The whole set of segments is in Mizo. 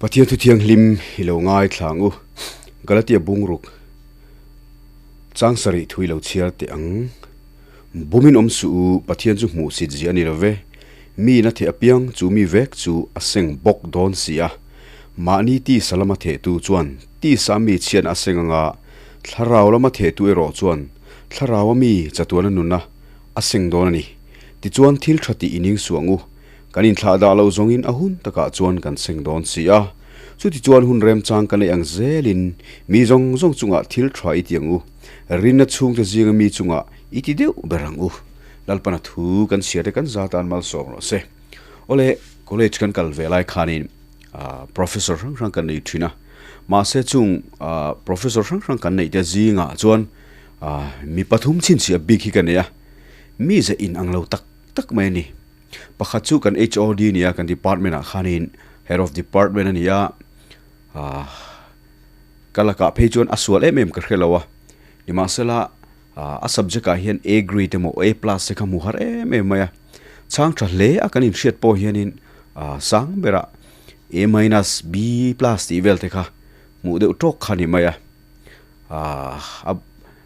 Pathian thu thianghlim i lo ngaithla ang u. Galatia bungruk chang sarih thu i lo chhiar teh ang. Bumin awm suh u, Pathian chu hmuhsit zia a ni lo ve. Mi in a theh apiang chu mi vek chu a seng bawk dawn si a. Mahni tisa lama thehtu chuan tisa mi chhiatna a seng anga, thlarau lama thehtu erawh chuan thlaraua mi chatuana nunna a seng dawn a ni. Tichuan thil tha tih i ning suh ang u. Kan inthlah dah loh zawngin a hun takah chuan kan seng dawn si a. Chutichuan hun remchang kan ei ang zelin mi zawng zawng chungah thil tha i ti ang u. Rinna chhungte zinga mi chungah i ti deuh ber ang u. Lalpana thu kan chhiar te kan za tan malsawm rawh se. Awle, college kan kal ve lai khanin professor hrang hrang kan nei thin a. Mahse chung professor hrang hrang kan neih te zingah chuan mi pathum chhinchhiah bik hi ka nei a. Mi ze inang lo tak tak mai a ni. Pakhat chu kan HOD a ni a, kan department ah khanin head of department a ni a, ah ka lakah phei chuan a sual em em ka hre lo a, nimahsela ah a subject ah hian A grade emaw A plus te kha hmu har em em mai a, chhang tha hle a kan inhriat pawh hianin ah sang berah A minus B plus tih vel te kha hmuh deuh tawk kha a ni mai a, ah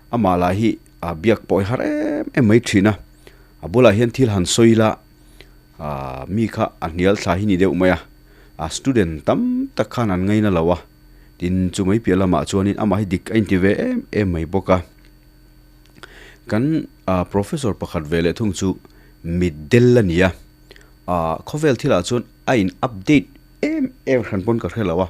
amah lah hi ah biak pawh hi har em em mai thin a. A bulah hian thil han sawi ila ah mi kha a hnial thla hi ni deuh mai a, a student tam tak khan an ngaina lo a, tin chu mai piah lamah chuanin amah hi dik a inti ve em em mai bawk a. Kan ah professor pakhat ve leh thung chu mitdel a ni a, ah khawvel thilah chuan a in update em em hran pawn ka hre lo a,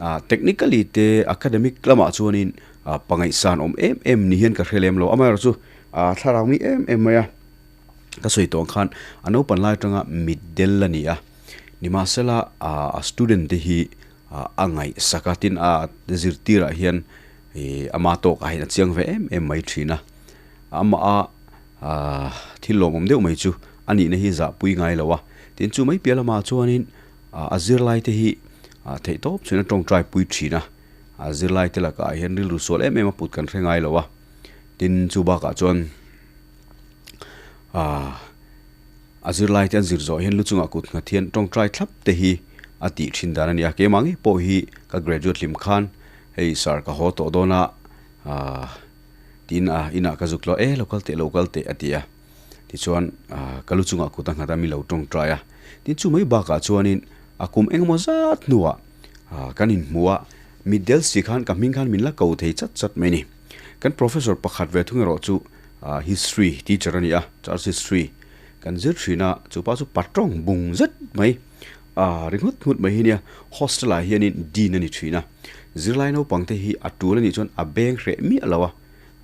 ah technically te academic lamah chuanin ah pangaihsan awm em em ni hian ka hre lem lo, amaherawhchu A thlarau mi em em mai a, ka sawi tawh ang khan a naupan lai atanga mitdel a ni a, nimahsela a student te hi a ngaihsak a, tin a zirtirah hian ih ama tawkah hian a chiang ve em em mai thin a, amah a thil lawmawm deuh mai chu a nihna hi zahpui ngai lo a, tin chu mai piah lamah chuanin a zirlai te hi theihtawp chuan a tawngtai pui thin a, a zirlai te lakah hian rilru sual em em a put kan hre ngai lo a. Tin, chu bakah chuan aah a zirlai te an zir zawh hian lu chungah kut nghat hian tawngtai thlap te hi a tih thin dan a ni a. Keimah ngei pawh hi ka graduate hlim khan hei sir ka haw tawh dawn a aah tiin a inah ka zuk tluah e lo kal teh lo kal teh a ti a. Tichuan aah ka lu chungah kut a nghat a mi lo tawngtai a. Tin, chu mai bakah chuanin a kum engemaw zat hnuah aah kan inhmu a, mitdel si khan ka hming khan min la ko thei chat chat mai a ni. Kan professor pakhat ve thung erawh chu history teacher a ni a, Charles history kan zir thin a, chu pa chu patawng bung zet mai a ri nghut nghut mai hi nia, hostel ah hianin dean a ni thin a, zirlai naupang te hi a tul a nih chuan a beng hreh miah lo a,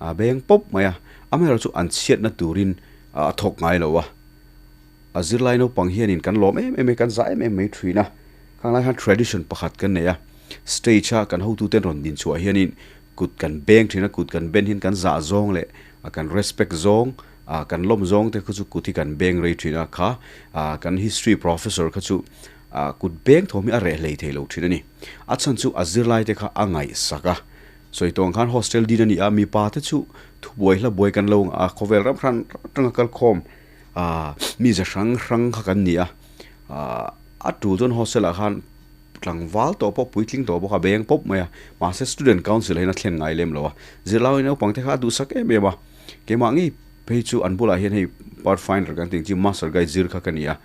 a beng pawp mai a, amaherawhchu an chhiatna turin a thawk ngai lo a, a zirlai naupang hianin kan lawm em em mai, kan zah em em mai thin a, khang lai khan tradition pakhat kan nei a, stage a kan hotuten rawn din chhuah hianin Kut kan beng thin a, kut kan ben hian kan zah zawng leh a kan respect zawng a kan lawm zawng te kha chu kut hi kan beng rei thin a, kha a kan history professor kha chu a kut beng thawm hi a reh hlei thei lo thin a ni. A chhan chu a zirlai te kha a ngaihsak a, sawi tawng khan hostel din a ni a, mipa te chu thubuai hla buai kan lo a khawvel ram hran atanga kalkhawm a mi ze hrang hrang kha kan ni a, a tul chuan hostel ah khan Tlangval tawh pawh puitling tawh bawk a beng pawp mai a, mahse student council ah hian a thlen ngai lem lo a, zirlai naupang te kha a duhsak em em a, keimah ngei phei chu an bulah hian hei pathfinder kan tih ang chi master guide zir kha ka ni a,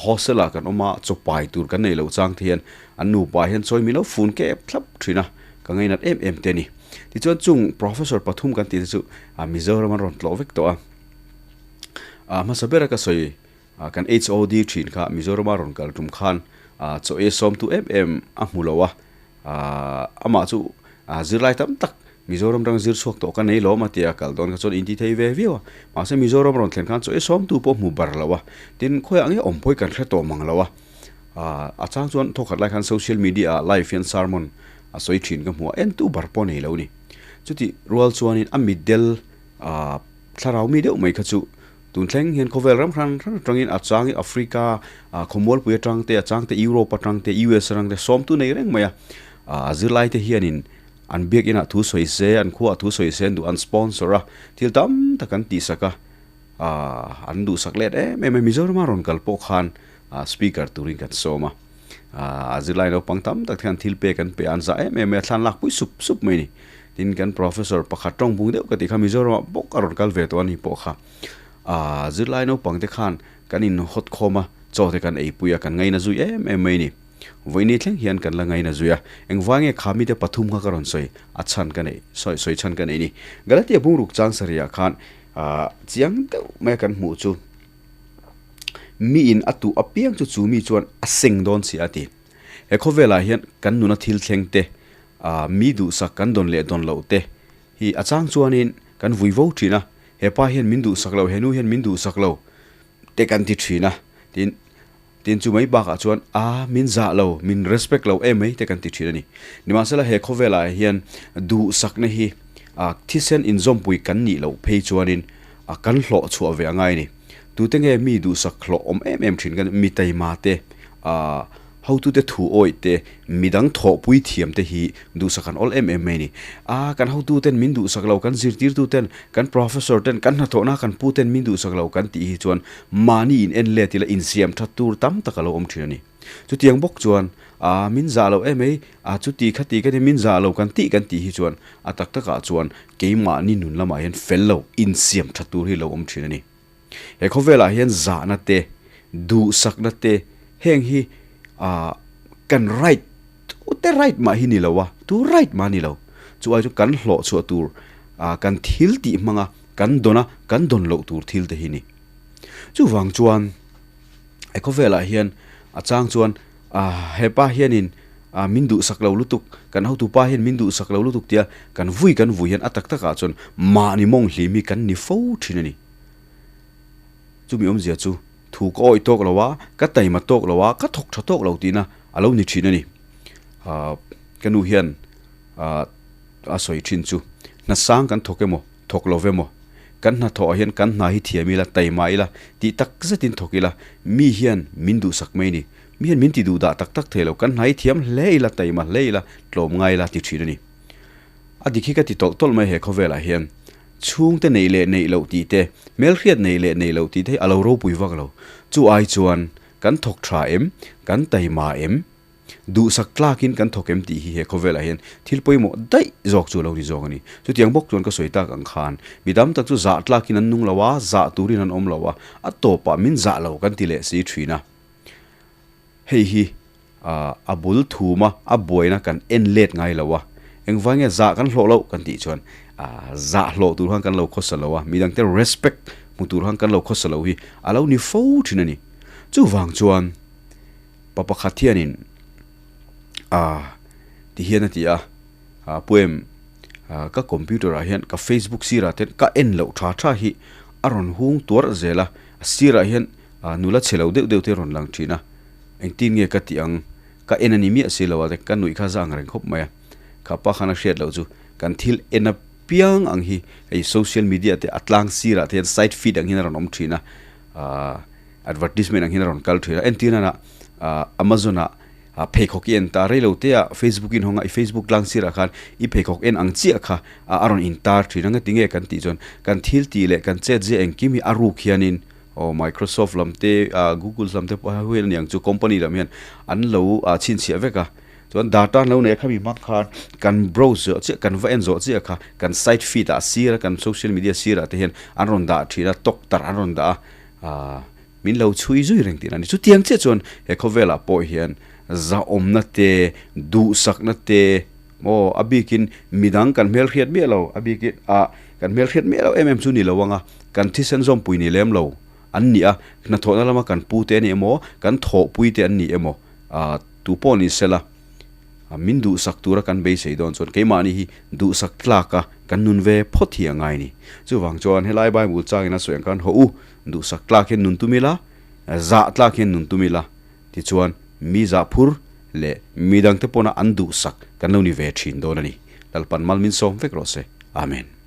hostel ah kan awm a chawpai tur kan nei loh chang te hian an nupa hian chawi min lo fun kep thlap thin a, ka ngainat em em te a ni. Tichuan chung professor pathum kan tih te chu Mizoram an rawn tlawh vek tawh a, hmasa bera ka sawi Kan HOD thin kha Mizorama rawn kal tum khan chaw ei sawmtu em em a hmu lo a, amah chu zirlai tam tak Mizoram rang zir chhuak tawh ka nei lawm a tia kal dawn kha chuan inti thei ve viau a, mahse Mizoram rawn thlen khan chaw ei sawmtu pawh hmu bar lo a, tin khawiah nge awm pawh hi kan hre tawh mang lo a, a chang chuan thawkhat lai khan social media ah live hian sermon a sawi thin ka hmu a, entu bar pawh nei lo a ni. Chutih rual chuanin a mitdel thlarau mi deuh mai kha chu Tun thleng hian khawvel ram hran hran atangin a chang hi Africa khawmualpui atang te, a chang te Europe atang te, US atang te sawmtu nei reng mai a. A zirlai te hianin an biakinah thu sawi se, an khuaah thu sawi se an duh, an sponsor a, thil tam tak an tihsak a, an duhsak let em em a. Mizorama rawn kal pawh khan speaker turin kan sawm a. A zirlai naupang tam tak te khan thil pek an pe a, an zah em em mai a, thlan lak pui sup sup mai a ni. Tin, kan professor pakhat tawng bung deuh ka tih kha Mizoramah bawk a rawn kal ve tawh a ni pawh kha. A zirlai naupang te khan kan in hawt khawm a, chaw te kan eipui a, kan ngaina zui em em mai a ni. Vawiini thleng hian kan la ngaina zui a, engvai nge kha mite pathum kha ka rawn sawi a chhan ka neih, sawi sawi chhan ka neih ni. Galatia bungruk chang sarihah khan chiang deuh mai a kan hmuh chu miin a tuh apiang chu chu mi chuan a seng dawn si a ti. He khawvelah hian kan nuna thil thleng te, mi duhsak kan dawn leh dawn loh te hi a chang chuanin kan vui vo thin a, he pa hian min duhsak lo, he nu hian min duhsak lo te kan ti thin a, tin Tin chu mai bakah chuan a min zah lo, min respect lo em mai te kan ti thin a ni. Nimahsela he khawvelah hian duhsakna hi thisen inzawmpui kan nih loh phei chuanin kan hlawh chhuah ve a ngai a ni. Tute nge mi duhsak hlawh awm em em thin kan mi taima te, hotute thu awih te, midang thawhpui thiam te hi duhsak an awl em em mai a ni. A kan hotuten min duhsak lo, kan zirtirtuten, kan professor ten, kan hnathawhna kan pu ten min duhsak lo kan tih hi chuan Mahni in en let ila insiam that tur tam tak a lo awm thin a ni. Chutiang bawk chuan, Aa, min zah lo em ei, a chuti khati ka ni, min zah lo kan tih kan tih hi chuan a tak takah chuan keimahni nun lamah hian fel lo insiam that tur hi lo awm thin a ni. He khawvelah hian zahna te, duhsakna te heng hi aa kan right, tute right mah hi ni lo a, tu right mah a ni lo. Chu ai chu kan hlawh chhuah tur aa kan thil tih hmanga kan dawn a, kan dawn loh tur thil te hi ni. Chuvang chuan he khawvelah hian a chang chuan ah hepa hianin ah min duhsak lo lutuk, kan hotupa hian min duhsak lo lutuk tia kan vui kan vui hian a tak takah chuan mahni mawng hlim hi kan ni fo thin a ni. Chumi awmzia chu thu ka awih tawk lo a, ka taima tawk lo a, ka thawk tha tawk lo tihna a lo ni thin a ni. Ah ka nu hian ah a sawi thin chu hnasang kan thawk emaw thawk lo ve maw? Kan hnathawh ah hian kan hna hi thiam ila, taima ila, tih tak zetin thawk ila, mi hian min duhsak mai ni. Mi hian min ti duh dah tak tak thei lo, kan hna hi thiam hle ila, taima hle ila, tlawm ngai ila ti thin a ni. A dik hi ka ti tawlh tawlh mai he khawvelah hian. Chhungte neih leh neih loh tih te, hmelhriat neih leh neih loh tih te hi a lo ropui vak lo. Chu ai chuan kan thawk tha em? Kan taima em? Duhsak tlakin kan thawk em tih hi he khawvelah hian thil pawimawh daih zawk chu a lo ni zawk a ni. Chutiang bawk chuan ka sawi tak ang khan mi tam tak chu zah tlakin an nung lo a, zah turin an awm lo a, a tawpah min zah lo kan ti leh si thin a. Hei hi a bul thuma a buaina kan en let ngai lo a, engvai nge zah kan hlawh loh kan tih chuan zah hlawh tur khan kan lo khawsa lo a, midangte respect hmu tur khan kan lo khawsa lo hi a lo ni fo thin a ni. Chuvang chuan. Pa pakhat hianin ah ti hian a ti a, ah poem ah ka computer ah hian ka facebook sirah te ka en loh tha tha hi a rawn hung tuar zel a, a sirah hian ah nula chhe lo deuh deuh te a rawn lang thin a, engtin nge ka tih ang ka en a ni miah si lo a te ka nuih kha zang reng khawp mai a, kha pa khan a hriat loh chu kan thil en apiang ang hi hei social media te a tlang sirah te hian side feed ang hian a rawn awm thin a ah. Advertisement ang hian a rawn kal thin a, entir nana Amazon ah pheikhawk i en ta rei lo te a Facebook in hawng a i Facebook tlang sirah khan i pheikhawk en ang chiah kha a rawn in tar thin a, ngati nge kan tih chuan kan thil tih leh kan chet zia engkim hi a ruk hianin aw Microsoft lam te Google lam te pawh hi aniang chu company lam hian an lo chhinchhiah vek a, chuan data an lo nei a khami hmang khan kan browse zawh chiah kan va en zawh chiah kha kan site feed ah sir a kan social media sirah te hian an rawn dah thin a tawktarh an rawn dah a. Aaa min lo chhui zui reng tih a ni. Chutiang chiah chuan he khawvelah pawh hian zahawmna te, duhsakna te maw a bikin midang kan hmelhriat miah lo, a bikin ah kan hmelhriat miah lo em em chu ni lo ang a, kan thisen zawmpui ni lem lo an ni a, hnathawhna lama kan pu te a ni emaw, kan thawhpui te an ni emaw ah tu pawh ni sela min duhsak tura kan beisei dawn chuan keimahni hi duhsak tlaka kan nun ve phawt hi a ngai ni. Chuvang chuan helai Bible changin a sawi ang khan haw u, duhsak tlak hian nun tum ila, zah tlak hian nun tum ila, tichuan mi zah phur leh midangte pawna an duhsak kan lo ni ve thin dawn a ni. Lalpan mal min sawm vek rawh se. Amen.